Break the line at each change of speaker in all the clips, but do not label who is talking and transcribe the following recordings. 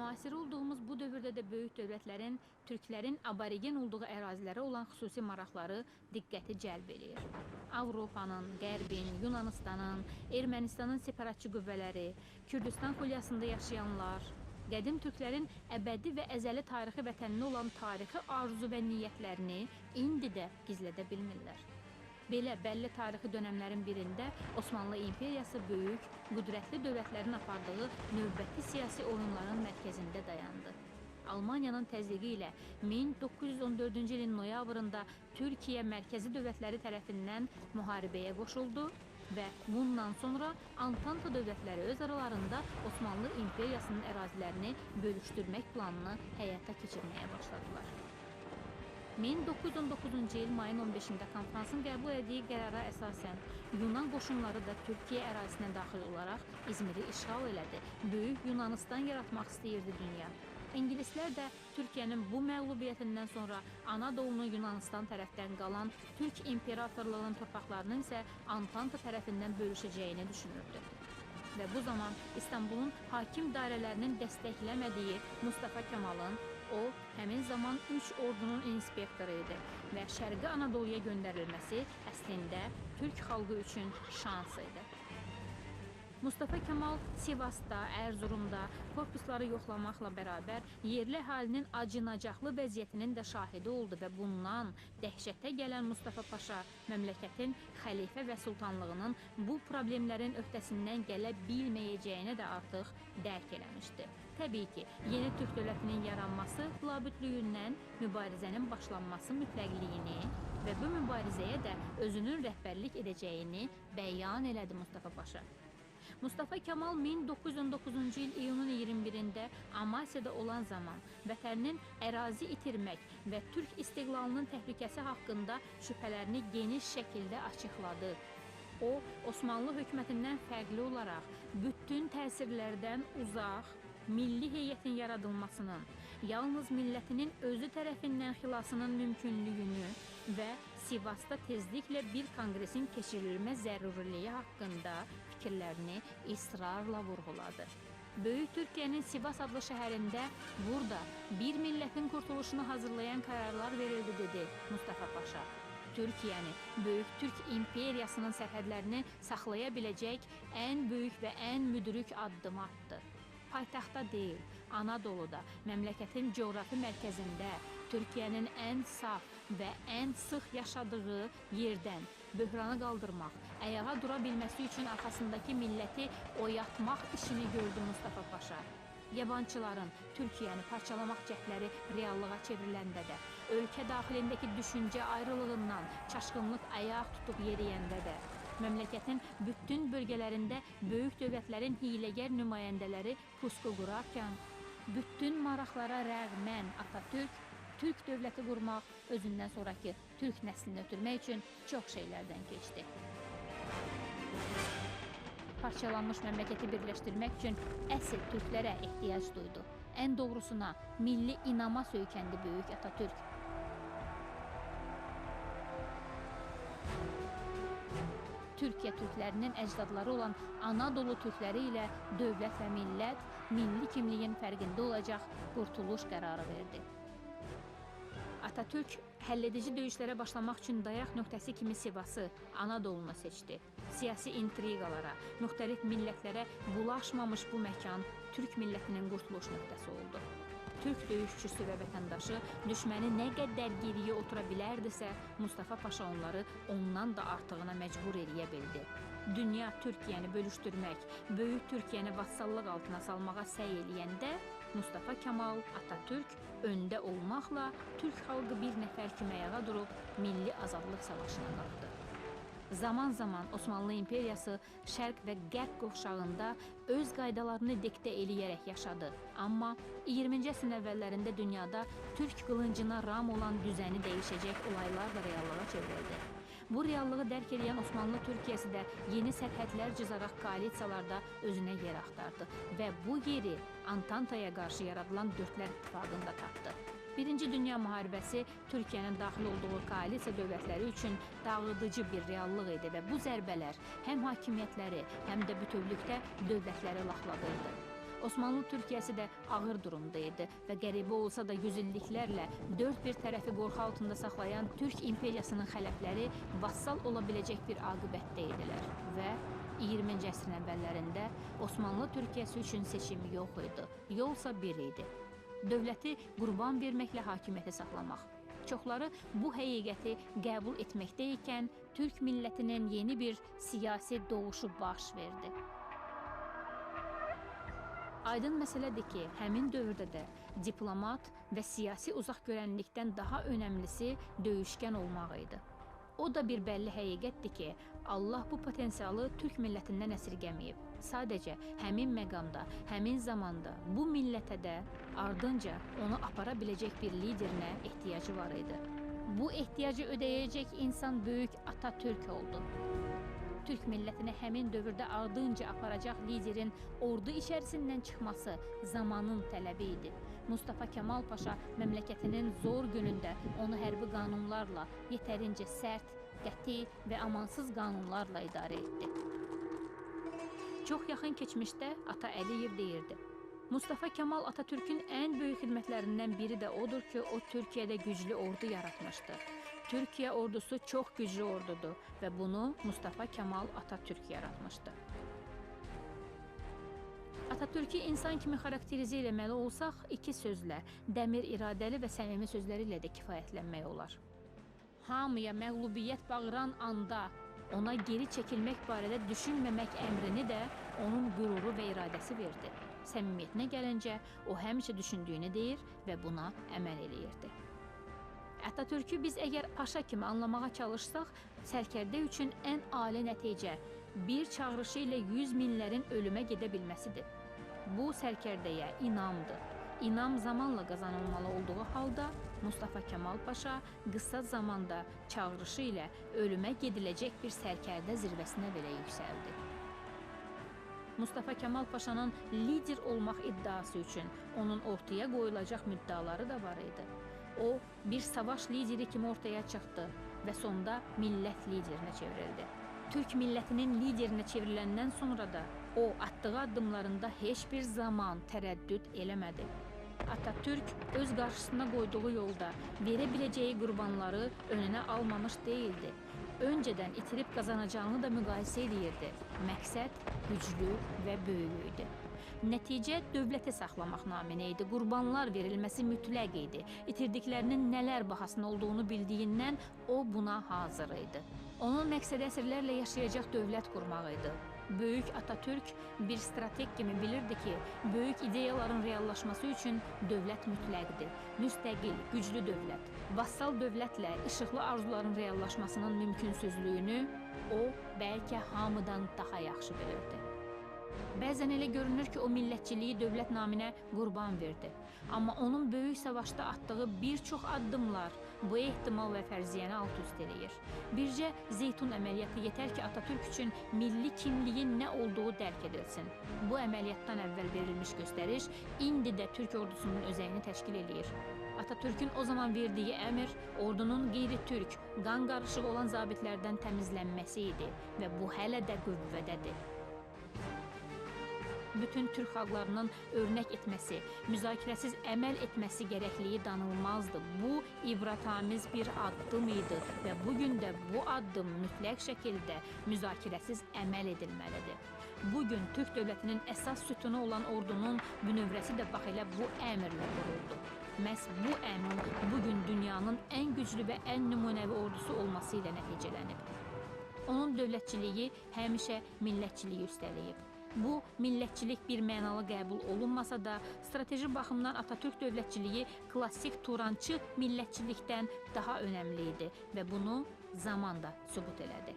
Müasir olduğumuz bu dövrdə də böyük dövlətlərin türklərin aborigen olduğu ərazilərə olan xüsusi maraqları diqqəti cəlb eləyir. Avropanın, Qərbin, Yunanistanın, Ermənistanın separatçı qüvvələri, Kürdistan xülyasında yaşayanlar, qədim türklərin əbədi və əzəli tarixi vətəninə olan tarixi arzu və niyyətlərini indi də gizlədə bilmirlər. Belə bəlli tarixi dönəmlərin birində Osmanlı İmperiyası böyük, qüdrətli dövlətlərin apardığı növbəti siyasi oyunların mərkəzində dayandı. Almaniyanın təzyiqi ilə 1914-cü ilin noyabrında Türkiyə mərkəzi dövlətləri tərəfindən müharibəyə qoşuldu və bundan sonra Antanta dövlətləri öz aralarında Osmanlı İmperiyasının ərazilərini bölüşdürmək planını həyata keçirməyə başladılar. 1919-cu il mayın 15-də konfransın qəbul etdiyi qərara əsasən Yunan qoşunları da Türkiyə ərazisinə daxil olaraq İzmiri işğal elədi. Böyük Yunanistan yaratmaq istəyirdi dünya. İngilislər də Türkiyənin bu məğlubiyyətindən sonra Anadolunu Yunanistan tərəfdən qalan Türk İmperatorluğunun torpaqlarının isə Antanta tərəfindən bölüşəcəyini düşünürdü. Və bu zaman İstanbulun hakim dairələrinin dəstəkləmədiyi Mustafa Kemalın, o, həmin zaman 3 ordunun inspektoru idi və Şərqi Anadoluya göndərilməsi əslində türk xalqı üçün şans idi. Mustafa Kemal Sivasda, Ərzurumda korpusları yoxlamaqla bərabər yerli əhalinin acınacaqlı vəziyyətinin də şahidi oldu və bundan dəhşətə gələn Mustafa Paşa məmləkətin xəlifə və sultanlığının bu problemlərin öhdəsindən gələ bilməyəcəyini də artıq dərk eləmişdi. Təbii ki, yeni Türk dövlətinin yaranması labüdlüyündən mübarizənin başlanması mütləqliyini və bu mübarizəyə də özünün rəhbərlik edəcəyini bəyan elədi Mustafa Paşa. Mustafa Kemal 1919-cu il iyunun 21-də Amasyada olan zaman vətəninin ərazi itirmək və Türk istiqlalının təhlükəsi haqqında şübhələrini geniş şəkildə açıqladı. O, Osmanlı hökumətindən fərqli olaraq bütün təsirlərdən uzaq milli heyətin yaradılmasının, yalnız millətinin özü tərəfindən xilasının mümkünlüyünü və Sivasda tezliklə bir konqresin keçirilmə zəruriliyi haqqında fikirlərini israrla vurğuladı. Böyük Türkiyənin Sivas adlı şəhərində burada bir millətin qurtuluşunu hazırlayan qərarlar verildi, dedi Mustafa Paşa. Türkiyəni, Böyük Türk İmperiyasının sərhədlərini saxlaya biləcək ən böyük və ən müdrik addımı atdı. Paytaxtda deyil, Anadoluda, məmləkətin coğrafi mərkəzində, Türkiyənin ən saf və ən sıx yaşadığı yerdən böhranı qaldırmaq, ayağa dura bilməsi üçün arxasındakı milləti oyatmaq işini gördü Mustafa Paşa. Yabancıların Türkiyəni parçalamaq cəhdləri reallığa çevriləndə də, ölkə daxilindəki düşüncə ayrılığından çaşqınlıq ayaq tutub yeriyəndə də, məmləkətin bütün bölgələrində böyük dövlətlərin hiyləgər nümayəndələri pusqu qurarkən, bütün maraqlara rəğmən Atatürk, Türk dövləti qurmaq, özündən sonraki türk nəslini ötürmək üçün çox şeylərdən keçdi. Parçalanmış məmləkəti birləşdirmək üçün əsl türklərə ehtiyac duydu. Ən doğrusuna, milli inama söykəndi böyük Atatürk. Türkiyə türklərinin əcdadları olan Anadolu türkləri ilə dövlət və millət, milli kimliyin fərqində olacaq qurtuluş qərarı verdi. Atatürk həlledici döyüşlərə başlamaq üçün dayaq nöqtəsi kimi Sivası, Anadolunu seçdi. Siyasi intriqalara, müxtəlif millətlərə bulaşmamış bu məkan türk millətinin qurtuluş nöqtəsi oldu. Türk döyüşçüsü və vətəndaşı düşməni nə qədər geriyə otura bilərdisə, Mustafa Paşa onları ondan da artığına məcbur eləyə bildi. Dünya Türkiyəni bölüşdürmək, böyük Türkiyəni vassallıq altına salmağa səy eləyəndə Mustafa Kemal Atatürk öndə olmaqla türk xalqı bir nəfər kimi ayağa durub milli azadlıq savaşına qalxdı. Zaman-zaman Osmanlı İmperiyası Şərq və Qərb qovşağında öz qaydalarını diktə eləyərək yaşadı. Amma 20-ci əsrin əvvəllərində dünyada türk qılıncına ram olan düzəni dəyişəcək olaylar da reallığa çevrildi. Bu reallığı dərk edən Osmanlı Türkiyəsi də yeni sərhədlər cızaraq koalisiyalarda özünə yer axtardı və bu yeri Antantaya qarşı yaradılan Dörtlər İttifaqında tapdı. Birinci Dünya Müharibəsi Türkiyənin daxil olduğu koalisiya dövlətləri üçün dağıdıcı bir reallıq idi və bu zərbələr həm hakimiyyətləri, həm də bütövlükdə dövlətləri laxladırdı. Osmanlı Türkiyəsi də ağır durumda idi və qəribə olsa da yüzilliklərlə dörd bir tərəfi qorxu altında saxlayan Türk imperiyasının xələfləri vassal ola biləcək bir aqibətdə idilər və 20-ci əsrin əvvəllərində Osmanlı Türkiyəsi üçün seçim yox idi, yolsa bir idi. Dövləti qurban verməklə hakimiyyəti saxlamaq. Çoxları bu həqiqəti qəbul etməkdə ikən Türk millətinin yeni bir siyasi doğuşu baş verdi. Aydın məsələdir ki, həmin dövrdə də diplomat və siyasi uzaqgörənlikdən daha önəmlisi döyüşkən olmaq idi. O da bir bəlli həqiqətdir ki, Allah bu potensialı Türk millətindən əsirgəməyib. Sadəcə həmin məqamda, həmin zamanda bu millətə də ardınca onu apara biləcək bir liderinə ehtiyacı var idi. Bu ehtiyacı ödəyəcək insan böyük Atatürk oldu. Türk millətini həmin dövrdə ardınca aparacaq liderin ordu içərisindən çıxması zamanın tələbi idi. Mustafa Kemal Paşa məmləkətinin zor günündə onu hərbi qanunlarla, yetərincə sərt, qəti və amansız qanunlarla idarə etdi. Çox yaxın keçmişdə Ata Əliyev deyirdi: Mustafa Kemal Atatürk'ün ən böyük xidmətlərindən biri də odur ki, o Türkiyədə güclü ordu yaratmışdı. Türkiyə ordusu çox güclü ordudur və bunu Mustafa Kemal Atatürk yaratmışdı. Atatürk'ü insan kimi xarakterizə eləməli olsaq, iki sözlə, dəmir iradəli və səmimi sözləri ilə də kifayətlənmək olar. Hamıya məğlubiyyət bağıran anda ona geri çəkilmək barədə düşünməmək əmrini də onun qüruru və iradəsi verdi. Səmimiyyətinə gəlincə, o həmişə düşündüyünü deyir və buna əməl eləyirdi. Atatürk'ü biz əgər paşa kimi anlamağa çalışsaq, sərkərdə üçün ən ali nəticə bir çağırışı ilə 100 minlərin ölümə gedə bilməsidir. Bu sərkərdəyə inamdır. İnam zamanla qazanılmalı olduğu halda Mustafa Kemal Paşa qısa zamanda çağırışı ilə ölümə gediləcək bir sərkərdə zirvəsinə belə yüksəldi. Mustafa Kemal Paşanın lider olmaq iddiası üçün onun ortaya qoyulacaq müddəaları da var idi. O, bir savaş lideri kimi ortaya çıxdı və sonda millət liderinə çevrildi. Türk millətinin liderinə çevriləndən sonra da o, atdığı addımlarında heç bir zaman tərəddüd eləmədi. Atatürk öz qarşısına qoyduğu yolda verə biləcəyi qurbanları önünə almamış deyildi. Öncədən itirib qazanacağını da müqayisə edirdi. Məqsəd güclü və böyük idi. Nəticə dövləti saxlamaq naminə idi. Qurbanlar verilməsi mütləq idi. İtirdiklərinin nələr bahasına olduğunu bildiyindən o buna hazır idi. Onun məqsədi əsrlərlə yaşayacaq dövlət qurmaq idi. Böyük Atatürk bir strateg kimi bilirdi ki, böyük ideyaların reallaşması üçün dövlət mütləqdir. Müstəqil, güclü dövlət. Vassal dövlətlə işıqlı arzuların reallaşmasının mümkünsüzlüyünü o bəlkə hamıdan daha yaxşı bilirdi. Bəzən elə görünür ki, o millətçiliyi dövlət naminə qurban verdi. Amma onun böyük savaşda atdığı bir çox addımlar bu ehtimal və fərziyyəni alt-üst eləyir. Bircə Zeytun əməliyyatı yetər ki, Atatürk üçün milli kimliyin nə olduğu dərk edilsin. Bu əməliyyatdan əvvəl verilmiş göstəriş indi də Türk ordusunun özəyini təşkil eləyir. Atatürk'ün o zaman verdiyi əmr ordunun qeyri-türk, qan qarışığı olan zabitlərdən təmizlənməsi idi və bu hələ də qüvvədədir. Bütün Türk xalqlarının örnək etməsi, müzakirəsiz əməl etməsi gərəkliyi danılmazdı. Bu, ibrətamiz bir addım idi və bugün də bu addım mütləq şəkildə müzakirəsiz əməl edilməlidir. Bugün Türk dövlətinin əsas sütunu olan ordunun bünövrəsi də bax elə bu əmrlə quruldu. Məhz bu əmr bugün dünyanın ən güclü və ən nümunəvi ordusu olması ilə nəticələnib. Onun dövlətçiliyi həmişə millətçiliyi üstələyib. Bu, millətçilik bir mənalı qəbul olunmasa da, strateji baxımdan Atatürk dövlətçiliyi klassik Turançı millətçilikdən daha önəmli idi və bunu zaman da sübut elədi.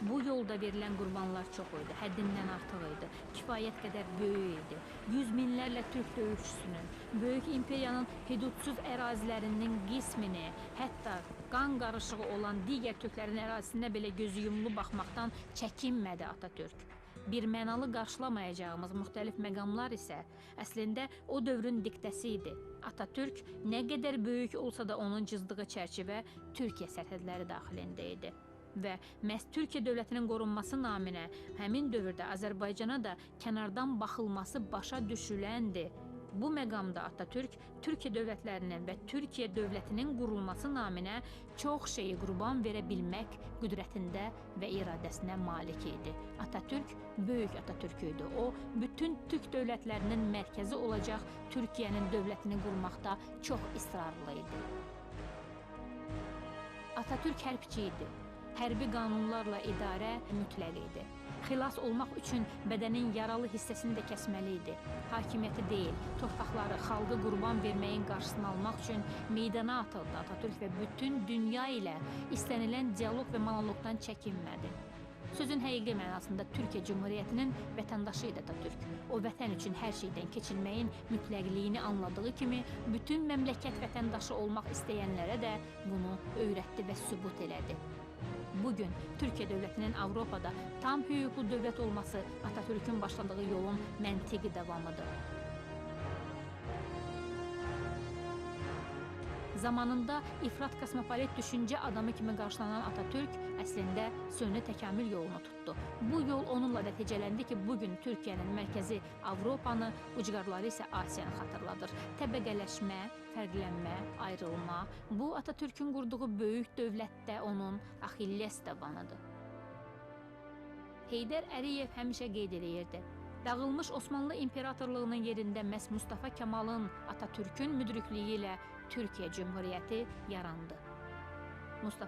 Bu yolda verilən qurbanlar çox idi, həddindən artıq idi, kifayət qədər böyük idi. Yüz minlərlə Türk döyüşçüsünün, böyük imperiyanın hüdudsuz ərazilərinin qismini, hətta qan qarışığı olan digər türklərin ərazisinə belə gözü yumulu baxmaqdan çəkinmədi Atatürk. Bir mənalı qarşılamayacağımız müxtəlif məqamlar isə əslində o dövrün diktəsi idi. Atatürk nə qədər böyük olsa da onun cızdığı çərçivə Türkiyə sərhədləri daxilində idi. Və məhz Türkiyə dövlətinin qorunması naminə həmin dövrdə Azərbaycana da kənardan baxılması başa düşüləndi. Bu məqamda Atatürk Türkiyə dövlətlərinin və Türkiyə dövlətinin qurulması naminə çox şeyi qurban verə bilmək qüdrətində və iradəsinə malik idi. Atatürk böyük Atatürk idi. O, bütün türk dövlətlərinin mərkəzi olacaq Türkiyənin dövlətini qurmaqda çox israrlı idi. Atatürk hərbçi idi. Hərbi qanunlarla idarə mütləq idi. Xilas olmaq üçün bədənin yaralı hissəsini də kəsməli idi. Hakimiyyəti deyil, torpaqları, xalqı qurban verməyin qarşısını almaq üçün meydana atıldı Atatürk və bütün dünya ilə istənilən dialoq və monoloqdan çəkinmədi. Sözün həqiqi mənasında Türkiyə Cümhuriyyətinin vətəndaşı idi Atatürk. O, vətən üçün hər şeydən keçilməyin mütləqliyini anladığı kimi, bütün məmləkət vətəndaşı olmaq istəyənlərə də bunu öyrətdi və sübut elədi. Bugün Türkiyə dövlətinin Avropada tam hüquqlu dövlət olması Atatürkün başladığı yolun məntiqi davamıdır. Zamanında ifrat kosmopolit düşüncə adamı kimi qarşılanan Atatürk əslində süni təkamül yolunu tutdu. Bu yol onunla nəticələndi ki, bugün Türkiyənin mərkəzi Avropanı, ucqarları isə Asiyanı xatırladır. Təbəqələşmə, fərqlənmə, ayrılma bu Atatürkün qurduğu böyük dövlətdə onun Axilles dabanıdır. Heydər Əliyev həmişə qeyd eləyirdi. Dağılmış Osmanlı İmperatorluğunun yerində məhz Mustafa Kemalın, Atatürkün müdriklüyü ilə Türkiyə Cümhuriyyəti yarandı. Mustafa